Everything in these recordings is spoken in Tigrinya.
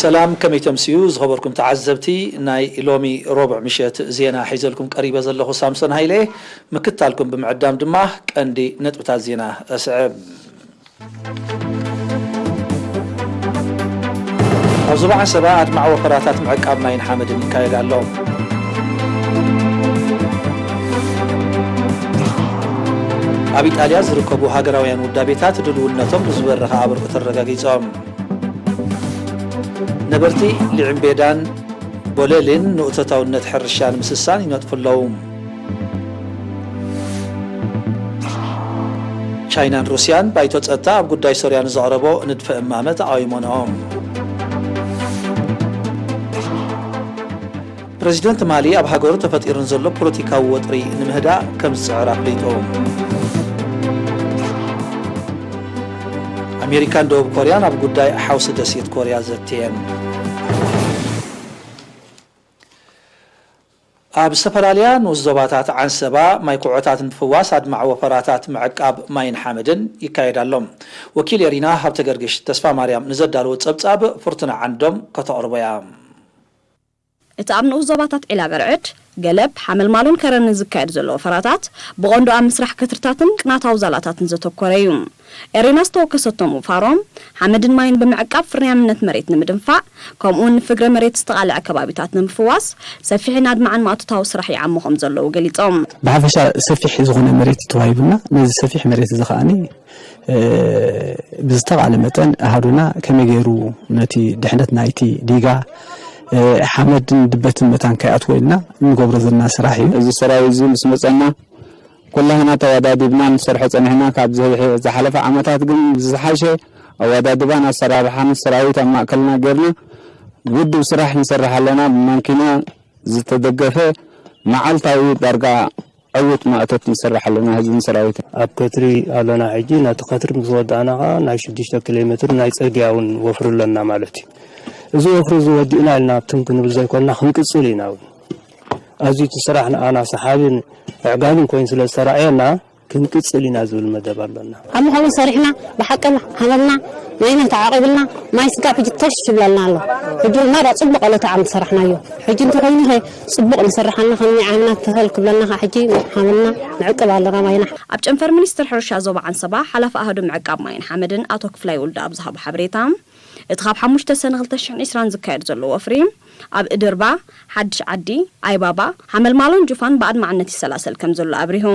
ሰላም፣ ከመይ ተምስዩ ዝኸበርኩም ተዓዘብቲ? ናይ ሎሚ ረቡዕ ምሸት ዜና ሒዘልኩም ቀሪበ ዘለኹ ሳምሶን ሃይለ። ምክታልኩም ብምዕዳም ድማ ቀንዲ ነጥብታት ዜና እስዕብ። ኣብ ዞባ ዓሰባ ኣድማዒ ወፈራታት ምዕቃብ ማይን ሓመድን ይካየድ ኣሎ። ኣብ ኢጣልያ ዝርከቡ ሃገራውያን ውዳቤታት ድልውነቶም ብዝበረኸ ኣበርክቶ ኣረጋጊጾም። ነበርቲ ሊዕምቤዳን ቦለልን ንእቶታውነት ሕርሻ ንምስሳን ይነጥፉ ኣለዉ። ቻይናን ሩስያን ባይቶ ጸጥታ ኣብ ጉዳይ ሶርያ ንዘቕረቦ ንድፈ እማመ ተቓዊሞንኦም። ፕረዚደንት ማሊ ኣብ ሃገሩ ተፈጢሩ ንዘሎ ፖለቲካዊ ወጥሪ ንምህዳእ ከም ዝጽዕር ኣፍሊጡ። ኣሜሪካን ደቡብ ኮርያን ኣብ ጉዳይ ሓውሲ ደሴት ኮርያ ዘትየን። ኣብ ዝተፈላለያ ንኡስ ዞባታት ዓንሰባ ማይ ኩዖታት ንምፍዋስ ኣድማዒ ወፈራታት ምዕቃብ ማይን ሓመድን ይካየድ ኣሎ። ወኪል ኤሪና ሃብተ ገርግሽ ተስፋ ማርያም ንዘዳለዎ ጸብጻብ ፍርቱና ዓንዶም ከተቕርቦ እያ። እቲ ኣብ ንኡስ ዞባታት ዒላ በርዕድ፣ ገለብ፣ ሓመልማሎን ከረንን ዝካየድ ዘሎ ወፈራታት ብቐንዱ ኣብ ምስራሕ ከትርታትን ቅናታዊ ዛላታትን ዘተኮረ እዩ። ኤሬና ዝተወከሰቶም ውፋሮም ሓመድን ማይን ብምዕቃብ ፍርያምነት መሬት ንምድንፋዕ፣ ከምኡውን ንፍግረ መሬት ዝተቓልዐ ከባቢታት ንምፍዋስ ሰፊሕን ኣድማዕን ማእቶታዊ ስራሕ ይዓሙ ከም ዘለዉ ገሊጾም። ብሓፈሻ ሰፊሕ ዝኾነ መሬት ተዋሂቡና። ነዚ ሰፊሕ መሬት እዚ ከኣኒ፣ እ፣ ብዝተኻእለ መጠን ኣሃዱና ከመይ ገይሩ ነቲ ድሕነት ናይቲ ዲጋ፣ እ፣ ሓመድን ድበትን መታን ከይኣትዎ ኢልና እንገብሮ ዘለና ስራሕ እዩ። እዚ ሰራዊት እዚ ምስ መጸና ኩላህና ተወዳዲብና ንሰርሖ ጸኒሕና። ካብ ዝሕ-፣ ዝሓለፈ ዓመታት ግን ብዝሓሸ ኣወዳድባን ኣሰራርሓን ሰራዊት ኣብ ማእከልና ጌርና ውድብ ስራሕ ንሰርሕ ኣለና። ብማንኪና ዝተደገፈ መዓልታዊ ዳርጋ ዕዉት ማእቶት ንሰርሕ ኣለና፣ ህዝብን ሰራዊትን። ኣብ ከትሪ ኣለና ሕጂ። ነቲ ከትሪ ምስ ወዳእና ኸዓ ናይ ሽዱሽተ ኪሎ ሜትር ናይ ጽርግያ እውን ወፍሪ ኣለና ማለት እዩ። እዚ ወፍሪ እዚ ወዲእና ኢልና ትም ክንብል ዘይኮንና ክንቅጽል ኢና እውን። ኣዝዩ እቲ ስራሕ ንኣና ሰሓብን ኣዕጋብን ኮይኑ ስለ ዝተራእየና ክንቅጽል ኢና ዝብል መደብ ኣሎና። ኣብ ምዃኑ ሰሪሕና ብሓቂ ሃመልና ማይና ተዓቂብልና ማይ ስጋብ ሕጂ ተሽ ይብለልና ኣሎ። ሕጂ ድማ ዳ ጽቡቕ ዕለተ ዓም ዝሰራሕናዮ። ሕጂ እንተኾይኑ ኸ ጽቡቕ ንሰርሕ ኣለና፣ ከም ዓምና ተኸል ክብለና ኸ ሕጂ ሃመልና ንዕቅብ ኣለና ማይና። ኣብ ጨንፈር ሚኒስትር ሕርሻ ዞባ ዓንሰባ ሓላፊ ኣሃዱ ምዕቃብ ማይን ሓመድን ኣቶ ክፍላይ ወልደኣብ ዝሃቦ ሓበሬታ፣ እቲ ካብ ሓሙሽተ ሰነ ክልተ ሽሕን ዕስራን ዝካየድ ዘሎ ወፍሪ ኣብ እድርባ፣ ሓድሽ ዓዲ፣ ኣይባባ፣ ሓመልማሎን ጁፋን ብኣድማዕነት ይሰላሰል ከም ዘሎ ኣብሪሁ።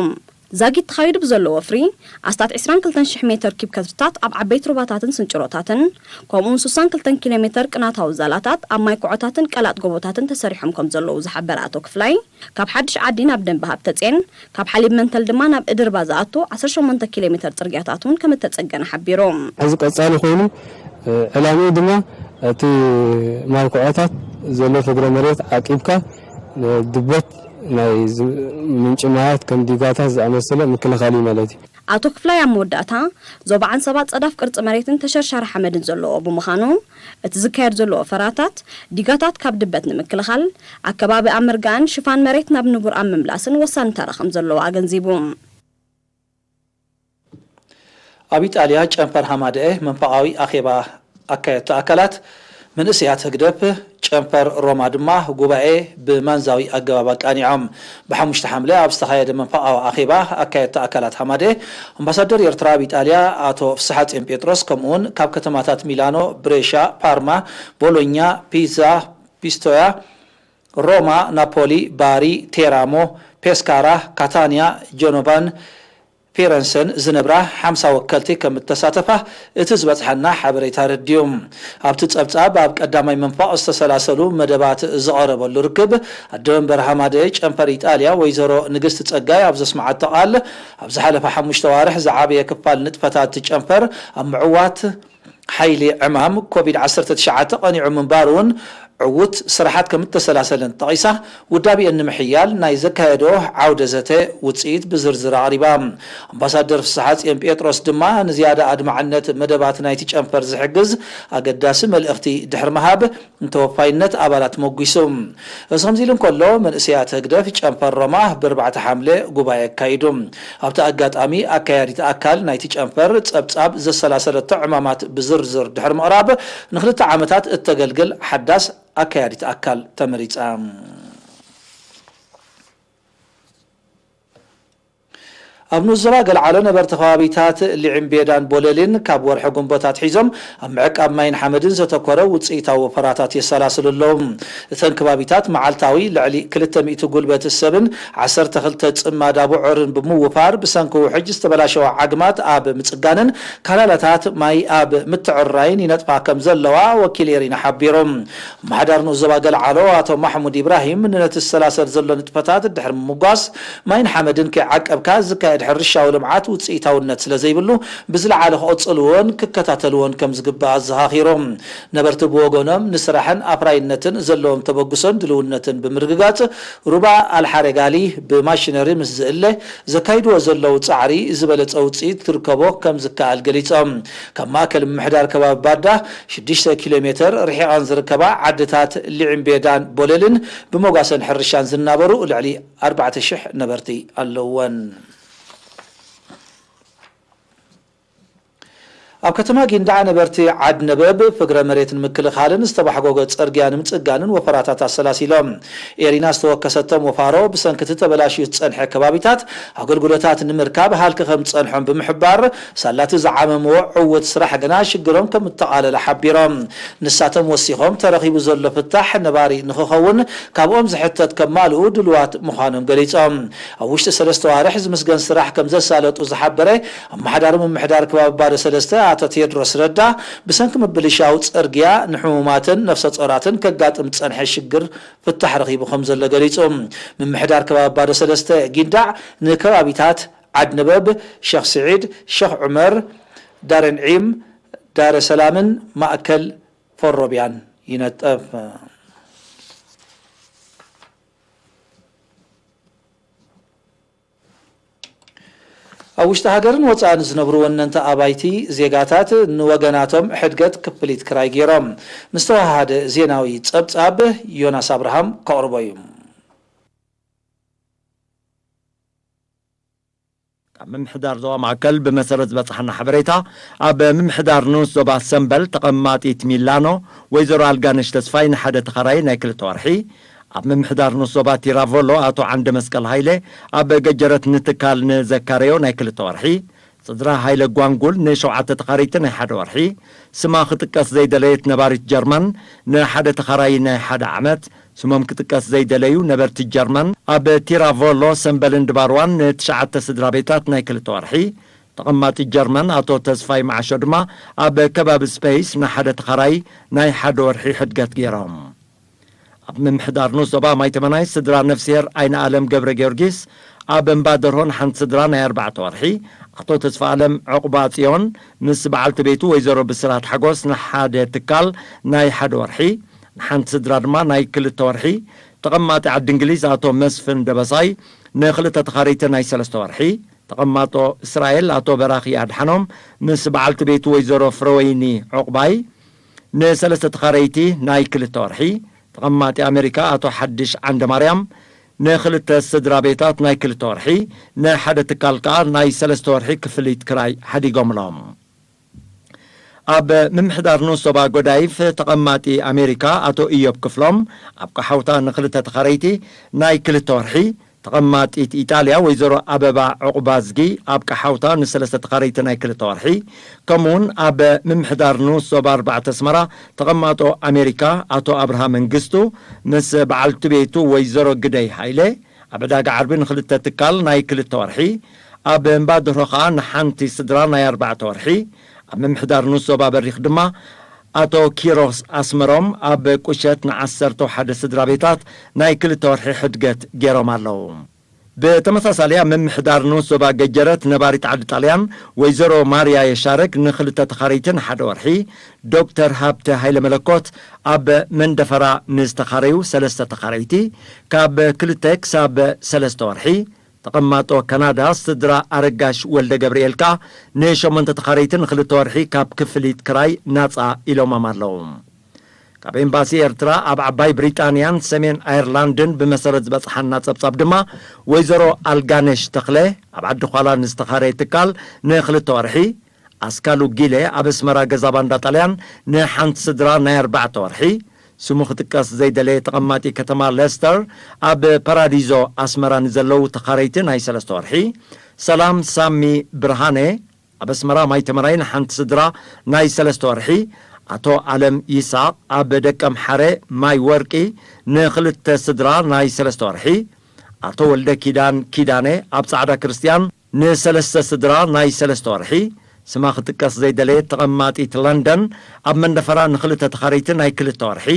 ዛጊት ተኻይዱ ብዘሎ ወፍሪ ኣስታት ዕስራን ክልተን ሽሕ ሜተር ኪብ ከትርታት ኣብ ዓበይቲ ሩባታትን ስንጭሮታትን፣ ከምኡውን ስሳን ክልተን ኪሎ ሜተር ቅናታዊ ዛላታት ኣብ ማይ ኩዖታትን ቀላጥ ጎቦታትን ተሰሪሖም ከም ዘለዉ ዝሓበረ ኣቶ ክፍላይ፣ ካብ ሓድሽ ዓዲ ናብ ደንበ ሃብተጼን፣ ካብ ሓሊብ መንተል ድማ ናብ እድርባ ዝኣቱ ዓሰርተ ሸሞንተ ኪሎ ሜተር ጽርግያታት እውን ከም እተጸገነ ሓቢሩ። እዚ ቀጻሊ ኮይኑ፣ እ፣ ዕላምኡ ድማ እቲ ማይ ኩዖታት ዘሎ ፍግረ መሬት ዓቂብካ፣ እ፣ ድበት ናይ ዝ-፣ ምንጪ ማያት ከም ዲጋታት ዝኣመሰለ ምክልኻል እዩ ማለት እዩ። ኣቶ ክፍላይ ኣብ መወዳእታ፣ ዞባ ዓንሰባ ጸዳፍ ቅርጺ መሬትን ተሸርሻሪ ሓመድን ዘለዎ ብምዃኑ፣ እቲ ዝካየድ ዘሎ ወፈራታት፣ ዲጋታት ካብ ድበት ንምክልኻል፣ ኣከባቢ ኣብ ምርጋእን ሽፋን መሬት ናብ ንቡር ኣብ ምምላስን ወሳኒ ተራ ከም ዘለዎ ኣገንዚቡ። ኣብ ኢጣልያ ጨንፈር ሃማደኤ መንፈቓዊ ኣኼባ ኣካየድቲ ኣካላት፣ መንእሰያት ህግደፍ፣ ጨንፈር ሮማ ድማ ጉባኤ ብማንዛዊ ኣገባብ ኣቃኒዖም። ብሓሙሽተ ሓምለ ኣብ ዝተኻየደ መንፈቓዊ ኣኼባ ኣካየድቲ ኣካላት ሃማደኤ፣ ኣምባሳደር ኤርትራ ኣብ ኢጣልያ ኣቶ ፍስሓጽዮን ጴጥሮስ፣ ከምኡውን ካብ ከተማታት ሚላኖ፣ ብሬሻ፣ ፓርማ፣ ቦሎኛ፣ ፒዛ፣ ፒስቶያ፣ ሮማ፣ ናፖሊ፣ ባሪ፣ ቴራሞ፣ ፔስካራ፣ ካታንያ፣ ጀኖቫን ፊረንሰን ዝነብራ ሓምሳ ወከልቲ ከም እተሳተፋ እቲ ዝበጽሓና ሓበሬታ ኣረዲኡ። ኣብቲ ጸብጻብ ኣብ ቀዳማይ መንፈቕ ዝተሰላሰሉ መደባት ዝቐረበሉ ርክብ፣ ኣደ መንበር ሃማደ ጨንፈር ኢጣልያ ወይዘሮ ንግስቲ ጸጋይ ኣብ ዘስምዓቶ ቃል፣ ኣብ ዝሓለፈ ሓሙሽተ ዋርሕ ዝዓበየ ክፋል ንጥፈታት ጨንፈር ኣብ ምዕዋት ሓይሊ ዕማም ኮቪድ ዓሰርተ ትሽዓተ ቀኒዑ ምንባሩን ዕዉት ስራሓት ከም እተሰላሰለን ጠቒሳ፣ ውዳቤአን ንምሕያል ናይ ዘካየዶ ዓውደ ዘተ ውፅኢት ብዝርዝር ኣቕሪባ። ኣምባሳደር ፍስሓጽዮን ጴጥሮስ ድማ ንዝያዳ ኣድማዕነት መደባት ናይቲ ጨንፈር ዝሕግዝ ኣገዳሲ መልእኽቲ ድሕሪ ምሃብ፣ ንተወፋይነት ኣባላት ሞጒሱ። እዚ ከምዚ ኢሉ እንከሎ፣ መንእሰያት ህግደፍ ጨንፈር ሮማ ብኣርባዕተ ሓምለ ጉባኤ ኣካይዱ። ኣብቲ ኣጋጣሚ፣ ኣካያዲት ኣካል ናይቲ ጨንፈር ጸብጻብ ዘሰላሰለቶ ዕማማት ብዝርዝር ድሕሪ ምቕራብ፣ ንኽልተ ዓመታት እተገልግል ሓዳስ ኣካያዲት ኣካል ተመሪጻ። ኣብ ንኡስ ዞባ ገልዓሎ ነበርቲ ከባቢታት ሊዕምቤዳን ቦለልን ካብ ወርሒ ጉንቦት ኣትሒዞም ኣብ ምዕቃብ ማይን ሓመድን ዘተኮረ ውፅኢታዊ ወፈራታት የሰላስሉ ኣለዉ። እተን ከባቢታት መዓልታዊ ልዕሊ ክልተ ሚእቲ ጉልበት ሰብን ዓሰርተ ክልተ ጽማድ ኣቡዑርን ብምውፋር ብሰንኪ ውሕጅ ዝተበላሸዋ ዓግማት ኣብ ምጽጋንን ካናላታት ማይ ኣብ ምትዕርራይን ይነጥፋ ከም ዘለዋ ወኪል ኤሪና ሓቢሩ። ኣመሓዳሪ ንኡስ ዞባ ገልዓሎ ኣቶ ማሕሙድ ኢብራሂም፣ ነቲ ዝሰላሰል ዘሎ ንጥፈታት ድሕሪ ምምጓስ፣ ማይን ሓመድን ከይዓቀብካ ዝካየድ ሕርሻዊ ልምዓት ውፅኢታውነት ስለ ዘይብሉ፣ ብዝለዓለ ክቕፅልዎን ክከታተልዎን ከም ዝግባእ ኣዘኻኺሮም። ነበርቲ ብወገኖም፣ ንስራሕን ኣፍራይነትን ዘለዎም ተበግሶን ድልውነትን ብምርግጋፅ፣ ሩባ ኣልሓረጋሊ ብማሽነሪ ምስ ዝእለ፣ ዘካይድዎ ዘለዉ ፃዕሪ ዝበለፀ ውፅኢት ክርከቦ ከም ዝከኣል ገሊፆም። ካብ ማእከል ምምሕዳር ከባቢ ባዳ ሽዱሽተ ኪሎ ሜተር ርሒቐን ዝርከባ ዓድታት ሊዕምቤዳን ቦለልን ብመጓሰን ሕርሻን ዝናበሩ ልዕሊ ኣርባዕተ ሽሕ ነበርቲ ኣለውወን። ኣብ ከተማ ጊንዳዕ ነበርቲ ዓድ ነበብ ፍግረ መሬት ንምክልኻልን ዝተባሕጎገ ጽርግያ ንምጽጋንን ወፈራታት ኣሰላሲሎም። ኤሪና ዝተወከሰቶም ወፋሮ፣ ብሰንኪ እቲ ተበላሽዩ ዝጸንሐ ከባቢታት ኣገልግሎታት ንምርካብ ሃልኪ ከም ዝጸንሖም ብምሕባር፣ ሳላቲ ዝዓመምዎ ዕዉት ስራሕ ግና ሽግሮም ከም እተቓለለ ሓቢሮም። ንሳቶም ወሲኾም፣ ተረኺቡ ዘሎ ፍታሕ ነባሪ ንኽኸውን ካብኦም ዝሕተት ከማልኡ ድልዋት ምዃኖም ገሊጾም። ኣብ ውሽጢ ሰለስተ ዋርሕ ዝምስገን ስራሕ ከም ዘሳለጡ ዝሓበረ ኣመሓዳሪ ምምሕዳር ከባቢ ባዶ ሰለስተ ኣቶ ቴድሮስ ረዳ፣ ብሰንኪ ምብልሻው ጽርግያ ንሕሙማትን ነፍሰ ጾራትን ከጋጥም ዝጸንሐ ሽግር ፍታሕ ረኺቡ ከም ዘሎ ገሊጹ። ምምሕዳር ከባቢ ባዶ ሰለስተ ጊንዳዕ ንከባቢታት ዓድ ነበብ፣ ሸኽ ስዒድ፣ ሸኽ ዑመር፣ ዳረንዒም፣ ዳረ ሰላምን ማእከል ፈሮብያን ይነጥፍ። ኣብ ውሽጢ ሃገርን ወጻእን ዝነብሩ ወነንቲ ኣባይቲ ዜጋታት ንወገናቶም ሕድገት ክፍሊት ክራይ ገይሮም። ንዝተወሃሃደ ዜናዊ ጸብጻብ ዮናስ ኣብርሃም ከቕርቦ እዩ። ካብ ምምሕዳር ዞባ ማእከል ብመሰረት ዝበጽሓና ሓበሬታ፣ ኣብ ምምሕዳር ንኡስ ዞባ ሰምበል ተቐማጢት ሚላኖ ወይዘሮ ኣልጋነሽ ተስፋይ ንሓደ ተኻራይ ናይ ክልተ ወርሒ፣ ኣብ ምምሕዳር ንኡስ ዞባ ቲራቮሎ ኣቶ ዓንደ መስቀል ሃይለ ኣብ ገጀረት ንትካል ንዘካረዮ ናይ ክልተ ወርሒ፣ ስድራ ሃይለ ጓንጉል ንሸውዓተ ተኻረይቲ ናይ ሓደ ወርሒ፣ ስማ ክጥቀስ ዘይደለየት ነባሪት ጀርመን ንሓደ ተኻራዪ ናይ ሓደ ዓመት፣ ስሞም ክጥቀስ ዘይደለዩ ነበርቲ ጀርመን ኣብ ቲራቮሎ ሰምበልን ድባርዋን ንትሽዓተ ስድራ ቤታት ናይ ክልተ ወርሒ፣ ተቐማጢ ጀርመን ኣቶ ተስፋይ መዓሾ ድማ ኣብ ከባቢ ስፔይስ ንሓደ ተኻራዪ ናይ ሓደ ወርሒ ሕድገት ገይሮም። ኣብ ምምሕዳር ንኡስ ዞባ ማይ ተመናይ ስድራ ነፍስሄር ኣይነ ኣለም ገብረ ጊዮርጊስ ኣብ እምባ ደርሆ ንሓንቲ ስድራ ናይ ኣርባዕተ ወርሒ፣ ኣቶ ተስፋ ኣለም ዕቑባ ጽዮን ምስ በዓልቲ ቤቱ ወይዘሮ ብስራት ሓጎስ ንሓደ ትካል ናይ ሓደ ወርሒ፣ ንሓንቲ ስድራ ድማ ናይ ክልተ ወርሒ፣ ተቐማጢ ዓዲ እንግሊዝ ኣቶ መስፍን ደበሳይ ንክልተ ተኻረይቲ ናይ ሰለስተ ወርሒ፣ ተቐማጦ እስራኤል ኣቶ በራኺ ኣድሓኖም ምስ በዓልቲ ቤቱ ወይዘሮ ፍረወይኒ ዕቑባይ ንሰለስተ ተኻረይቲ ናይ ክልተ ወርሒ፣ ተቐማጢ ኣሜሪካ ኣቶ ሓድሽ ዓንደ ማርያም ንክልተ ስድራ ቤታት ናይ ክልተ ወርሒ፣ ንሓደ ትካል ከኣ ናይ ሰለስተ ወርሒ ክፍሊት ክራይ ሓዲጎምሎም። ኣብ ምምሕዳር ንኡስ ዞባ ጎዳይፍ ተቐማጢ ኣሜሪካ ኣቶ ኢዮብ ክፍሎም ኣብ ቀሓውታ ንክልተ ተኻረይቲ ናይ ክልተ ወርሒ፣ ተቐማጢት ኢጣልያ ወይዘሮ ኣበባ ዕቑባዝጊ ኣብ ቀሓውታ ንሰለስተ ተኻረይቲ ናይ ክልተ ወርሒ፣ ከምኡውን ኣብ ምምሕዳር ንኡስ ዞባ ኣርባዕተ ኣስመራ ተቐማጦ ኣሜሪካ ኣቶ ኣብርሃ መንግስቱ ምስ በዓልቲ ቤቱ ወይዘሮ ግደይ ሃይለ ኣብ ዕዳጋ ዓርቢ ንክልተ ትካል ናይ ክልተ ወርሒ፣ ኣብ እምባ ድሮ ኸኣ ንሓንቲ ስድራ ናይ ኣርባዕተ ወርሒ፣ ኣብ ምምሕዳር ንኡስ ዞባ በሪኽ ድማ ኣቶ ኪሮስ ኣስመሮም ኣብ ቁሸት ንዓሰርተ ሓደ ስድራ ቤታት ናይ ክልተ ወርሒ ሕድገት ገይሮም ኣለዉ። ብተመሳሳሊ ኣብ ምምሕዳር ንኡስ ዞባ ገጀረት ነባሪት ዓዲ ጣልያን ወይዘሮ ማርያ የሻረግ ንኽልተ ተኻረይቲ ንሓደ ወርሒ፣ ዶክተር ሃብተ ሃይለ መለኮት ኣብ መንደፈራ ንዝተኻረዩ ሰለስተ ተኻረይቲ ካብ ክልተ ክሳብ ሰለስተ ወርሒ፣ ተቐማጦ ካናዳ ስድራ ኣረጋሽ ወልደ ገብርኤል ከኣ ንሸሞንተ ተኻረይቲ ንኽልተ ወርሒ ካብ ክፍሊት ክራይ ናጻ ኢሎሞም ኣለዉ። ካብ ኤምባሲ ኤርትራ ኣብ ዓባይ ብሪጣንያን ሰሜን ኣየርላንድን ብመሰረት ዝበጽሓና ጸብጻብ ድማ፣ ወይዘሮ ኣልጋነሽ ተኽለ ኣብ ዓዲ ዃላ ንዝተኻረየ ትካል ንኽልተ ወርሒ፣ ኣስካሉ ጊለ ኣብ ኣስመራ ገዛ ባንዳ ጣልያን ንሓንቲ ስድራ ናይ ኣርባዕተ ወርሒ፣ ስሙ ክጥቀስ ዘይደለየ ተቐማጢ ከተማ ሌስተር ኣብ ፓራዲዞ ኣስመራ ንዘለዉ ተኻረይቲ ናይ ሰለስተ ወርሒ፣ ሰላም ሳሚ ብርሃነ ኣብ ኣስመራ ማይ ተመራይ ንሓንቲ ስድራ ናይ ሰለስተ ወርሒ፣ ኣቶ ኣለም ይስሐቕ ኣብ ደቀምሓረ ማይ ወርቂ ንኽልተ ስድራ ናይ ሰለስተ ወርሒ፣ ኣቶ ወልደ ኪዳን ኪዳነ ኣብ ጻዕዳ ክርስትያን ንሰለስተ ስድራ ናይ ሰለስተ ወርሒ፣ ስማ ክጥቀስ ዘይደለየት ተቐማጢት ለንደን ኣብ መንደፈራ ንኽልተ ተኻረይቲ ናይ ክልተ ወርሒ፣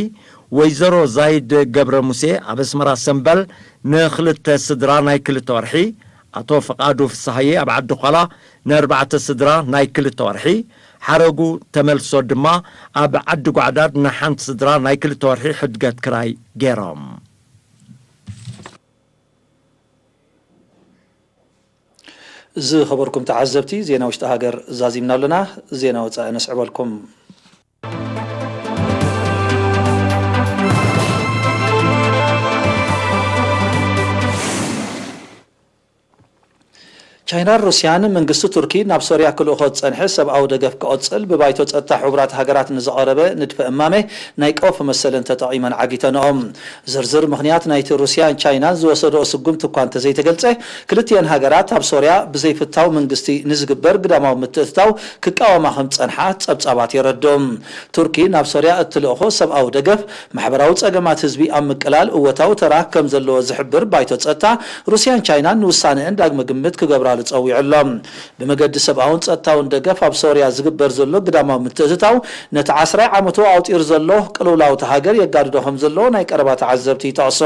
ወይዘሮ ዛይድ ገብረ ሙሴ ኣብ ኣስመራ ሰምበል ንኽልተ ስድራ ናይ ክልተ ወርሒ፣ ኣቶ ፍቓዱ ፍስሃየ ኣብ ዓዲ ዃላ ንኣርባዕተ ስድራ ናይ ክልተ ወርሒ፣ ሓረጉ ተመልሶ ድማ ኣብ ዓዲ ጓዕዳድ ንሓንቲ ስድራ ናይ ክልተ ወርሒ ሕድገት ክራይ ገይሮም። ዝኸበርኩም ተዓዘብቲ፣ ዜና ውሽጢ ሃገር ዛዚምና ኣለና። ዜና ወጻኢ ነስዕበልኩም። ቻይናን ሩስያን መንግስቲ ቱርኪ ናብ ሶርያ ክልእኾ ዝጸንሐ ሰብኣዊ ደገፍ ክቕጽል ብባይቶ ጸጥታ ሕቡራት ሃገራት ንዝቐረበ ንድፈ እማመ ናይ ቀውፊ መሰለን ተጠቒመን ዓጊተንኦ። ዝርዝር ምኽንያት ናይቲ ሩስያን ቻይናን ዝወሰድኦ ስጉምቲ እኳ እንተዘይተገልጸ፣ ክልቲኤን ሃገራት ኣብ ሶርያ ብዘይፍታው መንግስቲ ንዝግበር ግዳማዊ ምትእትታው ክቃወማ ከም ዝጸንሓ ጸብጻባት የረድኡ። ቱርኪ ናብ ሶርያ እትልእኾ ሰብኣዊ ደገፍ ማሕበራዊ ጸገማት ህዝቢ ኣብ ምቅላል እወታዊ ተራ ከም ዘለዎ ዝሕብር ባይቶ ጸጥታ፣ ሩስያን ቻይናን ንውሳነአን ዳግመ ግምት ክገብራሉ ጸዊዑ ኣሎ። ብመገዲ ሰብኣውን ጸጥታውን ደገፍ ኣብ ሶርያ ዝግበር ዘሎ ግዳማዊ ምትእትታው ነቲ ዓስራይ ዓመቱ ኣውጢሩ ዘሎ ቅልውላው እታ ሃገር የጋድዶ ከም ዘሎ ናይ ቀረባ ተዓዘብቲ ይጠቕሱ።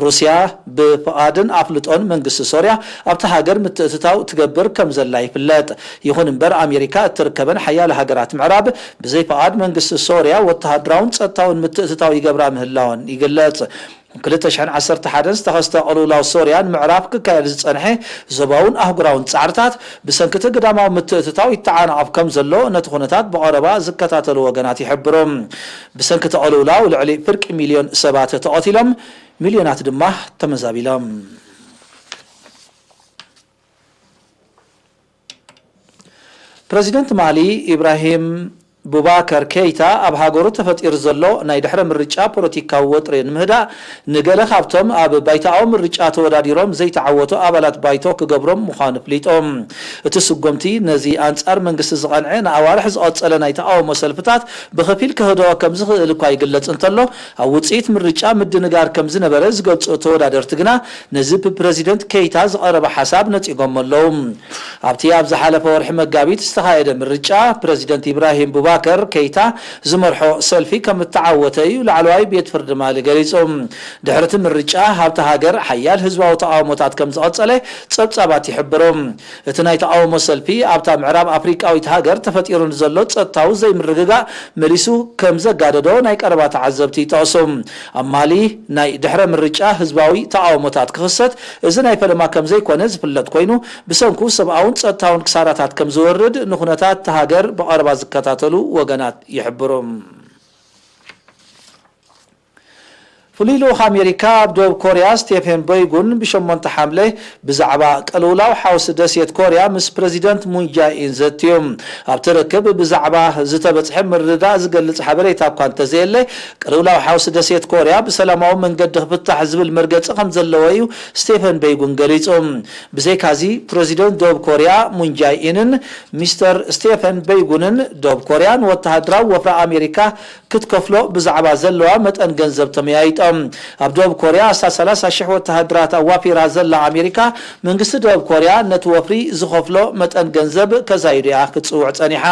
ሩስያ ብፍቓድን ኣፍልጦን መንግስቲ ሶርያ ኣብታ ሃገር ምትእትታው ትገብር ከም ዘላ ይፍለጥ። ይኹን እምበር ኣሜሪካ እትርከበን ሓያለ ሃገራት ምዕራብ ብዘይ ፍቓድ መንግስቲ ሶርያ ወተሃደራውን ጸጥታውን ምትእትታው ይገብራ ምህላወን ይግለጽ። ክልተ ሽሕን ዓሰርተ ሓደን ዝተኸስተ ቅልውላው ሶርያ ንምዕራፍ ክካየድ ዝጸንሐ ዞባውን ኣህጉራውን ጻዕርታት ብሰንኪ እቲ ግዳማዊ ምትእትታው ይተዓናቐፍ ከም ዘሎ ነቲ ኩነታት ብቐረባ ዝከታተሉ ወገናት ይሕብሩ። ብሰንኪ እቲ ቅልውላው ልዕሊ ፍርቂ ሚልዮን ሰባት ተቐቲሎም፣ ሚልዮናት ድማ ተመዛቢሎም። ፕረዚደንት ማሊ ኢብራሂም ቡባከር ኬይታ ኣብ ሃገሩ ተፈጢሩ ዘሎ ናይ ድሕረ ምርጫ ፖለቲካዊ ወጥሪ ንምህዳእ፣ ንገለ ካብቶም ኣብ ባይቶኣዊ ምርጫ ተወዳዲሮም ዘይተዓወቱ ኣባላት ባይቶ ክገብሮም ምዃኑ ኣፍሊጡ። እቲ ስጉምቲ፣ ነዚ ኣንጻር መንግስቲ ዝቐንዐ ንኣዋርሕ ዝቐጸለ ናይ ተቓውሞ ሰልፍታት ብኸፊል ክህድኦ ከም ዝኽእል እኳ ይግለጽ እንተሎ፣ ኣብ ውጽኢት ምርጫ ምድንጋር ከም ዝነበረ ዝገልጹ ተወዳደርቲ ግና፣ ነዚ ብፕረዚደንት ኬይታ ዝቐረበ ሓሳብ ነጺጎሞ ኣለዉ። ኣብቲ ኣብ ዝሓለፈ ወርሒ መጋቢት ዝተኻየደ ምርጫ፣ ፕረዚደንት ኢብራሂም ቡባከር ኬይታ ዝመርሖ ሰልፊ ከም እተዓወተ እዩ ላዕለዋይ ቤት ፍርዲ ማሊ ገሊጹ። ድሕሪ እቲ ምርጫ፣ ኣብታ ሃገር ሓያል ህዝባዊ ተቓውሞታት ከም ዝቐጸለ ጸብጻባት ይሕብሩ። እቲ ናይ ተቓውሞ ሰልፊ፣ ኣብታ ምዕራብ ኣፍሪቃዊት ሃገር ተፈጢሩ ንዘሎ ጸጥታዊ ዘይምርግጋእ መሊሱ ከም ዘጋደዶ ናይ ቀረባ ተዓዘብቲ ይጠቕሱ። ኣብ ማሊ ናይ ድሕረ ምርጫ ህዝባዊ ተቓውሞታት ክኽሰት፣ እዚ ናይ ፈለማ ከም ዘይኮነ ዝፍለጥ ኮይኑ፣ ብሰንኩ ሰብኣውን ጸጥታውን ክሳራታት ከም ዝወርድ ንኹነታት እታ ሃገር ብቐረባ ዝከታተሉ ወገናት ይሕብሩ። ፍሉይ ልኡኽ ኣሜሪካ ኣብ ደቡብ ኮርያ ስቴፈን ቦይጉን ብሸሞንተ ሓምለ ብዛዕባ ቅልውላው ሓውሲ ደሴት ኮርያ ምስ ፕረዚደንት ሙን ጃይኢን ዘትዩ። ኣብቲ ርክብ ብዛዕባ ዝተበጽሐ ምርድዳእ ዝገልጽ ሓበሬታ እኳ እንተዘየለ፣ ቅልውላው ሓውሲ ደሴት ኮርያ ብሰላማዊ መንገዲ ክፍታሕ ዝብል መርገጺ ከም ዘለዎ እዩ ስቴፈን በይጉን ገሊጹ። ብዘይካዚ፣ ፕረዚደንት ደቡብ ኮርያ ሙን ጃይኢንን ሚስተር ስቴፈን በይጉንን፣ ደቡብ ኮርያ ንወተሃደራዊ ወፍሪ ኣሜሪካ ክትከፍሎ ብዛዕባ ዘለዋ መጠን ገንዘብ ተመያይጦም። ኣብ ደቡብ ኮርያ ኣስታት ሰላሳ ሽሕ ወተሃደራት ኣዋፊራ ዘላ ኣሜሪካ፣ መንግስቲ ደቡብ ኮርያ ነቲ ወፍሪ ዝኸፍሎ መጠን ገንዘብ ከዛይዶ እያ ክትጽውዕ ጸኒሓ።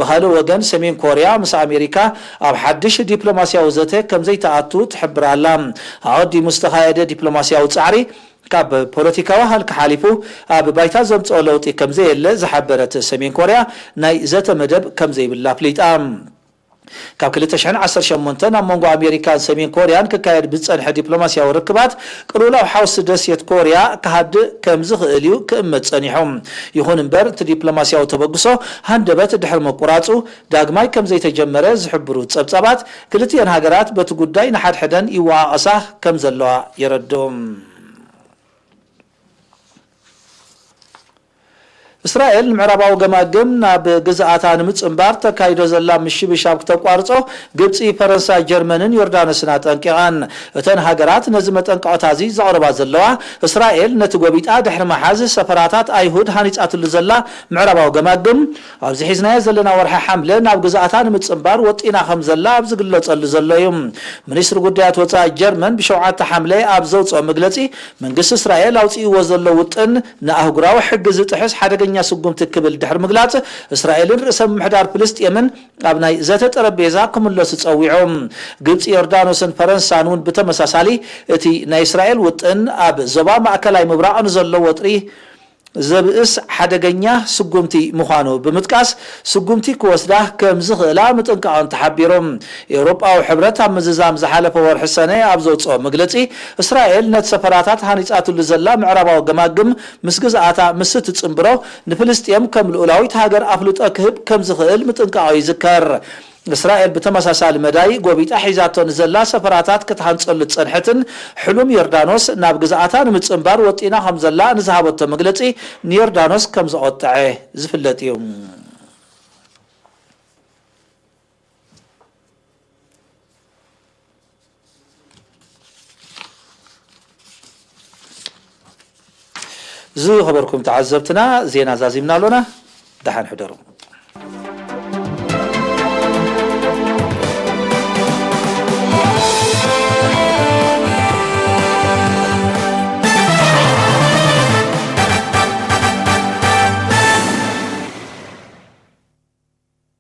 ብኻልእ ወገን፣ ሰሜን ኮርያ ምስ ኣሜሪካ ኣብ ሓድሽ ዲፕሎማስያዊ ዘተ ከም ዘይትኣቱ ትሕብር ኣላ። ኣቐዲሙ ዝተኻየደ ዲፕሎማስያዊ ጻዕሪ ካብ ፖለቲካዊ ሃልኪ ሓሊፉ ኣብ ባይታ ዘምጽኦ ለውጢ ከምዘየለ ዝሓበረት ሰሜን ኮርያ፣ ናይ ዘተ መደብ ከምዘይብላ ኣፍሊጣ። ካብ ክልተ ሽሕን ዓሰርተ ሸሞንተን ኣብ መንጎ ኣሜሪካን ሰሜን ኮርያን ክካየድ ብዝጸንሐ ዲፕሎማስያዊ ርክባት፣ ቅልውላው ሓውሲ ደሴት ኮርያ ክሃድእ ከም ዝኽእል እዩ ክእመት ጸኒሑ። ይኹን እምበር፣ እቲ ዲፕሎማስያዊ ተበግሶ ሃንደበት ድሕሪ ምቁራጹ፣ ዳግማይ ከም ዘይተጀመረ ዝሕብሩ ጸብጻባት፣ ክልቲኤን ሃገራት በቲ ጉዳይ ንሓድሕደን ይወቓቐሳ ከም ዘለዋ የረድኡ። እስራኤል ንምዕራባዊ ገማግም ናብ ግዝኣታ ንምጽንባር ተካይዶ ዘላ ምሽብሻብ ክተቋርጾ፣ ግብጺ፣ ፈረንሳ፣ ጀርመንን ዮርዳኖስን ኣጠንቂቐን። እተን ሃገራት ነዚ መጠንቀቕታ እዚ ዘቕርባ ዘለዋ፣ እስራኤል ነቲ ጎቢጣ ድሕሪ ምሓዝ ሰፈራታት ኣይሁድ ሃኒጻትሉ ዘላ ምዕራባዊ ገማግም፣ ኣብዚ ሒዝናዮ ዘለና ወርሒ ሓምለ ናብ ግዝኣታ ንምጽንባር ወጢና ከም ዘላ ኣብ ዝግለጸሉ ዘሎ እዩ። ሚኒስትሪ ጉዳያት ወጻኢ ጀርመን ብሸውዓተ ሓምለ ኣብ ዘውጽኦ መግለጺ፣ መንግስቲ እስራኤል ኣውጺእዎ ዘሎ ውጥን ንኣህጉራዊ ሕጊ ዝጥሕስ ሓደገኛ ስጉምቲ ክብል ድሕሪ ምግላጽ፣ እስራኤልን ርእሰ ምምሕዳር ፍልስጤምን ኣብ ናይ ዘተ ጠረጴዛ ክምለሱ ጸዊዑ። ግብጺ፣ ዮርዳኖስን ፈረንሳን እውን ብተመሳሳሊ፣ እቲ ናይ እስራኤል ውጥን ኣብ ዞባ ማእከላይ ምብራቕ ንዘሎ ወጥሪ ዘብእስ ሓደገኛ ስጉምቲ ምዃኑ ብምጥቃስ፣ ስጉምቲ ክወስዳ ከም ዝኽእላ ምጥንቃቐን ተሓቢሩ። ኤውሮጳዊ ሕብረት ኣብ ምዝዛም ዝሓለፈ ወርሒ ሰነ ኣብ ዘውጽኦ መግለጺ፣ እስራኤል ነቲ ሰፈራታት ሃኒጻትሉ ዘላ ምዕራባዊ ገማግም ምስ ግዝኣታ ምስ እትጽንብሮ፣ ንፍልስጤም ከም ልኡላዊት ሃገር ኣፍልጦ ክህብ ከም ዝኽእል ምጥንቃቑ ይዝከር። እስራኤል ብተመሳሳሊ መዳይ ጎቢጣ ሒዛቶ ንዘላ ሰፈራታት ክትሃንጸሉ ዝጸንሐትን፣ ሕሉም ዮርዳኖስ ናብ ግዝኣታ ንምጽንባር ወጢና ከም ዘላ ንዝሃበቶ መግለጺ፣ ንዮርዳኖስ ከም ዘቖጠዐ ዝፍለጥ እዩ። ዝኸበርኩም ተዓዘብትና፣ ዜና ዛዚምና ኣሎና። ደሓን ሕደሩ።